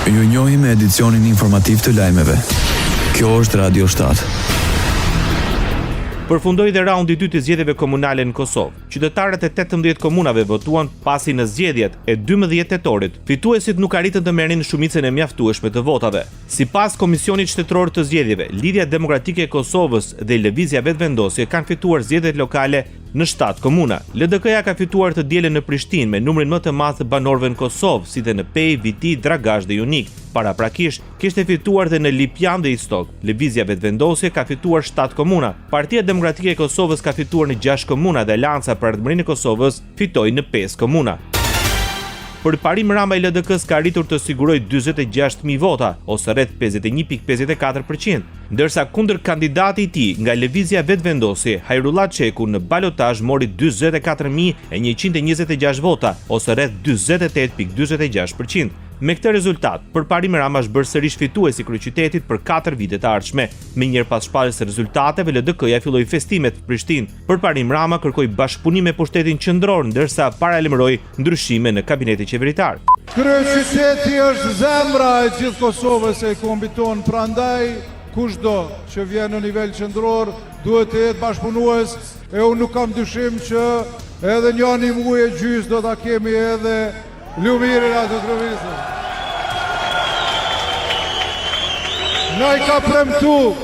Ju njohim me edicionin informativ të lajmeve. Kjo është Radio 7. Përfundoi dhe raundi i dytë i zgjedhjeve komunale në Kosovë. Qytetarët e 18 komunave votuan pasi në zgjedhjet e 12 tetorit, fituesit nuk arritën të merrnin shumicën e mjaftueshme të votave. Sipas Komisionit Shtetëror të Zgjedhjeve, Lidhja Demokratike e Kosovës dhe Lëvizja Vetëvendosje kanë fituar zgjedhjet lokale në 7 komuna. LDK-ja ka fituar të dielën në Prishtinë me numrin më të madh të banorëve në Kosovë, si dhe në Pejë, Viti, Dragash dhe Junik. Paraprakisht, kishte fituar dhe në Lipjan dhe Istog. Lëvizja Vetëvendosje ka fituar 7 komuna. Partia Demokratike e Kosovës ka fituar në 6 komuna dhe Aleanca për Ardhmërinë e Kosovës fitoi në 5 komuna. Përparim Rama i LDK-së ka arritur të sigurojë 46.000 vota, ose rreth 51.54%, ndërsa kundërkandidati i tij nga Lëvizja Vetëvendosje, Hajrullah Çeku në balotazh mori 44.126 vota, ose rreth 48.46%. Me këtë rezultat, Përparim Rama është bërë sërish fitues i kryeqytetit për 4 vitet e ardhshme. Menjëherë pas shpalljes së rezultateve, LDK-ja filloi festimet në Prishtinë. Përparim Rama kërkoi bashkëpunim me pushtetin qendror, ndërsa paralajmëroi ndryshime në kabinetin qeveritar. Kryeqyteti është zemra e gjithë Kosovës e kombit tonë, prandaj kushdo që vjen në nivel qendror duhet të jetë bashkëpunues e unë nuk kam dyshim që edhe nja një muaj e gjysë do ta kemi edhe Lumirin atë të rëvizën. Na i ka premtu.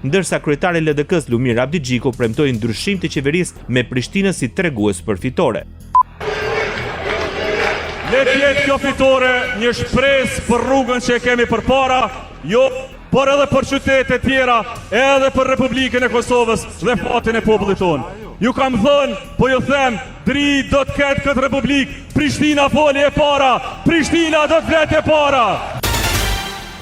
Ndërsa kryetari i LDK-së Lumir Abdixhiku premtoi ndryshim të qeverisë me Prishtinën si tregues për fitore. Le të jetë kjo fitore një shpresë për rrugën që e kemi përpara, jo por edhe për qytetet e tjera, edhe për Republikën e Kosovës dhe fatin e popullit tonë. Ju kam thënë, po ju them, dritë do të ketë këtë Republikë, Prishtina foli e para, Prishtina do të flet e para!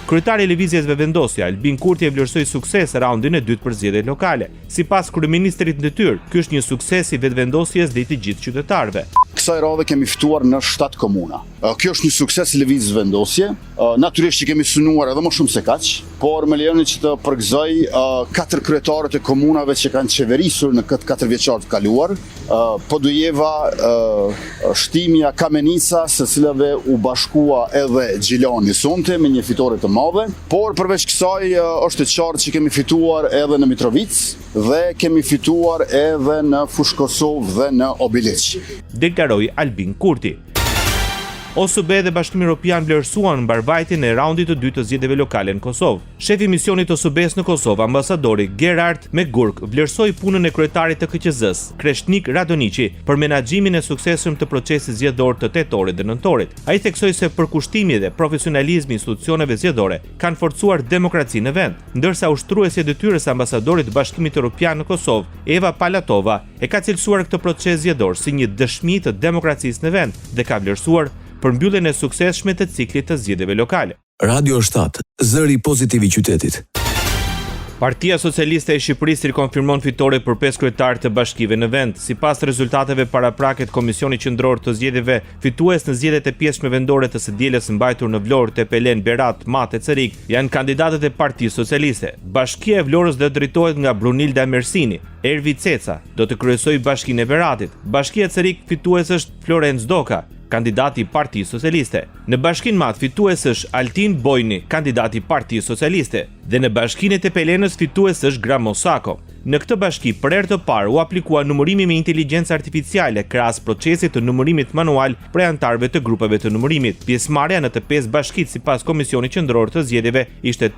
Kryetari i Lëvizjes Vetëvendosje, Albin Kurti e vlerësoi sukses raundin e dytë për zgjedhjet lokale. Sipas kryeministrit në detyrë, ky është një sukses i Vetëvendosjes dhe i të gjithë qytetarëve. Kësaj radhe kemi fituar në 7 komuna. Kjo është një sukses i Lëvizjes Vetëvendosje. Natyrisht që kemi synuar edhe më shumë se kaq, por më lejoni që të përgëzoj katër kryetarët e komunave që kanë qeverisur në këtë katërvjeçar të kaluar, Podujeva, Shtimja, Kamenica, së cilave u bashkua edhe Gjilani sonte me një fitore të madhe, por përveç kësaj është e qartë që kemi fituar edhe në Mitrovicë dhe kemi fituar edhe në Fushë Kosovë dhe në Obiliq. Deklaroi Albin Kurti. OSBE dhe Bashkimi Evropian vlerësuan mbarëvajtjen e raundit të dytë të zgjedhjeve lokale në Kosovë. Shefi i misionit të OSBE-së në Kosovë, ambasadori Gerard McGurk, vlerësoi punën e kryetarit të KQZ-së, Kreshnik Radoniqi, për menaxhimin e suksesshëm të procesit zgjedhor të tetorit dhe nëntorit. Ai theksoi se përkushtimi dhe profesionalizmi i institucioneve zgjedhore kanë forcuar demokracinë në vend, ndërsa ushtruesja e detyrës së ambasadorit të Bashkimit Evropian në Kosovë, Eva Palatova, e ka cilësuar këtë proces zgjedhor si një dëshmi të demokracisë në vend dhe ka vlerësuar përmbylljen e suksesshme të ciklit të zgjedhjeve lokale. Radio 7, zëri pozitiv i qytetit. Partia Socialiste e Shqipërisë rikonfirmon fitore për 5 kryetarë të bashkive në vend. Sipas rezultateve paraprake të Komisionit Qendror të Zgjedhjeve, fitues në zgjedhjet e pjesshme vendore të së dielës mbajtur në Vlorë, Tepelenë, Berat, Mat e Cërrik, janë kandidatët e Partisë Socialiste. Bashkia e Vlorës do të drejtohet nga Brunilda Mersini. Ervi Ceca do të kryesojë Bashkinë e Beratit. Bashkia Cërrik fitues është Florenc Doka, kandidati i Partisë Socialiste. Në Bashkinë Mat fitues është Altin Bojni, kandidati i Partisë Socialiste. Dhe në Bashkinë e Tepelenës fitues është Gramos Sako. Në këtë bashki për herë të parë u aplikua numërimi me inteligjencë artificiale krahas procesit të numërimit manual prej anëtarëve të grupeve të numërimit. Pjesëmarrja në të pesë bashkitë sipas Komisionit Qendror të Zgjedhjeve ishte